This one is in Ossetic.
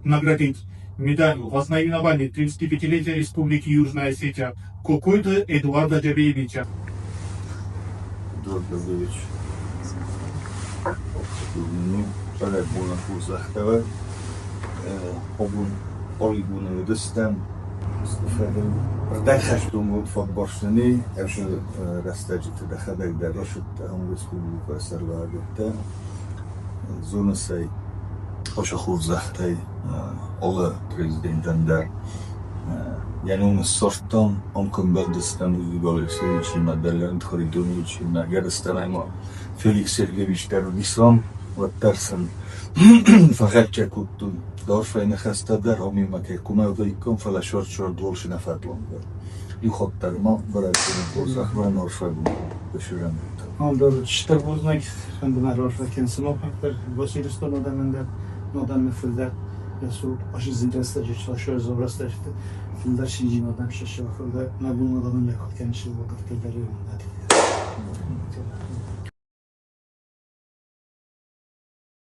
наградить медалью во знаменование 35-летия Республики Южная Осетия Кокойты Эдуарда Джабеевича. Эдуард Джабеевич Рӕстӕджыты дӕхӕдӕг дӕр расыдтӕ ам республикӕйы сӕргълӕуджытӕ зонысӕй ӕхсӕ хорзӕхтӕй алы президентӕн дӕр йӕ ном ссардтам, ам куы ӕмбӕлдыстӕм Людвиг Алексеевичимӕ дӕр, Леонид Харитоновичимӕ, ӕгӕрыстӕмӕй ма Феликс Сергеевич дӕр уыдис ам, уӕддӕр сын фӕхӕццӕ кодтой арфӕйы ныхӕстӕ дӕр, ам-иумӕ кӕй хъуамӕ уыдаиккам, фӕлӕ сӕрд-сӕрд уал нӕ фӕдлон дӕр. Иу хатт дӕр ма бӕрӕгбоны хорзӕхмӕ арфӕгонд бӕсирӕнтӕ. Ам дӕр стыр бузныг, фӕнды мӕ рарфӕ кӕнын сымахӕн дӕр, Василистон адӕмӕн дӕр, адӕмы фылдӕр зын рӕстӕджы сӕрзон рӕстӕджыты фылдӕр синджин адӕм сӕ фылдӕр нӕ бон адӕмӕн лӕггад кӕнын сылгоймӕгтӕ дӕр.